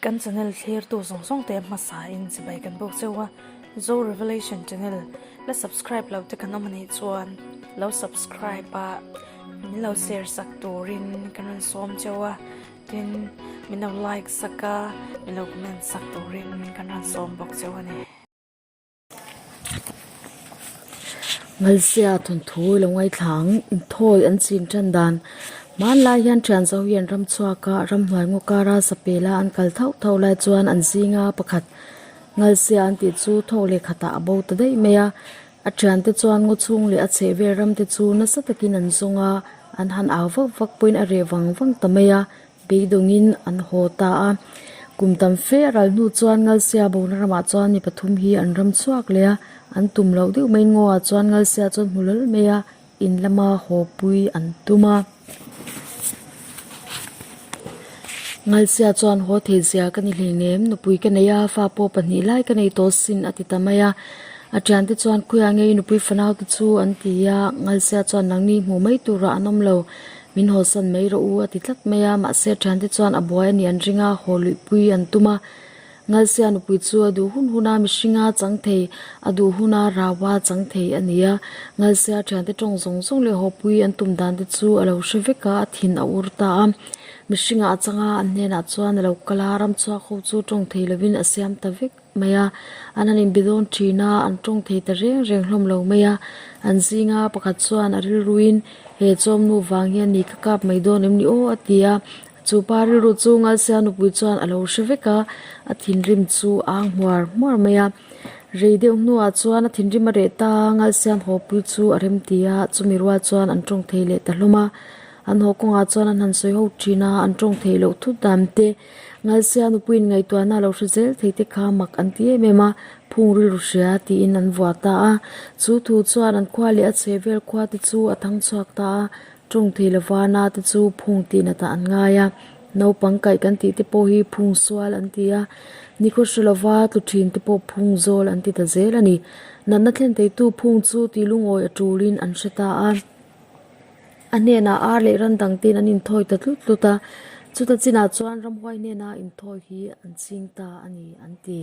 Kan channel thlirtu zawng zawng te hmasa in chibai kan bawk cheu a, Zo Revelation channel la subscribe lo te kan awm anih chuan lo subscribe a min lo share sak turin kan rawn sawm cheu a, tin min lo like sak a min lo comment sak turin kan rawn sawm bawk cheu a ni. Ngalsia thawnthu lo ngaithla ang inthawi an chin tan dan hmanlai hian thian zo hi an ram chhuak a ramhnuai ngaw kara sapela an kal thauh thauh lai chuan an zinga pakhat ngalsia an tih chu thawk leh khatah a bo ta daih mai a a thiante chuan ngaw chhung leh a chhehvel ram te chu nasa takin an zawng a an han au vak vak pawhin a reh vang vang ta mai a. Beidawngin an haw ta a, kum tam fe a ral hnu chuan Ngalsia bona ramah chuan mi pathum hi an ram chhuak leh a, an tum loh deuh mai ngawah chuan Ngalsia chuan hmu lawlh mai a, in lama haw pui an tum a. Ngalsia chuan haw thei zia ka ni hleinem, nupui ka nei a, fa pawh pahnih lai ka nei tawh sin a ti ta mai a. A thiante chuan khawiah nge i nupui fanau te chu an ti a, Ngalsia chuan nangni hmuh mai turah an awm lo, Min hawsan mai rawh u a ti tlat mai a, mahse thiante chuan a buai a nih an ring a, haw luihpui an tum a. Ngalsia nupui chu a duh hun hun a, mihringa chang thei, a duh hun a, raua chang thei a ni a. Ngalsia thiante tawng zawng zawng leh hawpui an tum dan te chu a lo hre vek a, a thin a ur ta a. Mihringa a chang a, an hnenah chuan a lo kal a, ramchhuak ho chu tawng thei lovin a siam ta vek. mai a, an han inbe dawn thin a, an tawng thei ta reng reng hlawm lo mai a, an zinga pakhat chuan a rilruin he chawmnu vang hian ni ka kap mai dawn em ni aw a ti a, chu pa rilru chu Ngalsia nupui chuan a lo hre vek a, a thinrim chu a ang hmuar hmuar mai a, rei deuh hnuah chuan a thinrim a reh ta a, Ngalsian hawpui chu a rem ti a, chumi rual chuan an tawng thei leh ta hlawm a, an haw kawngah chuan an han sawi ho thin a, an tawng theih loh thut dan te. Ngalsia nupuiin ngaihtuahna a lo hre zel thei te kha mak an ti em em a, phung rilru hria tiin an vuah ta a. Chu thu chuan an khua leh a chheh vel khua te chu a thang chhuak ta a, tawng thei lova na te chu phung tih nat ah an ngai a. Naupang kaih kan tih te pawh hi phung sual an ti a, nikhaw hre lova tlu thin te pawh phung zawl an ti ta zel a ni. Natna thlen theitu phung chu tih lungawi a tulin an hre ta a. A hnenah ar leh ran dang ten an inthawi ta tlut tlut a, chuta chinah chuan ramhuai hnena inthawi hi an ching ta a ni an ti.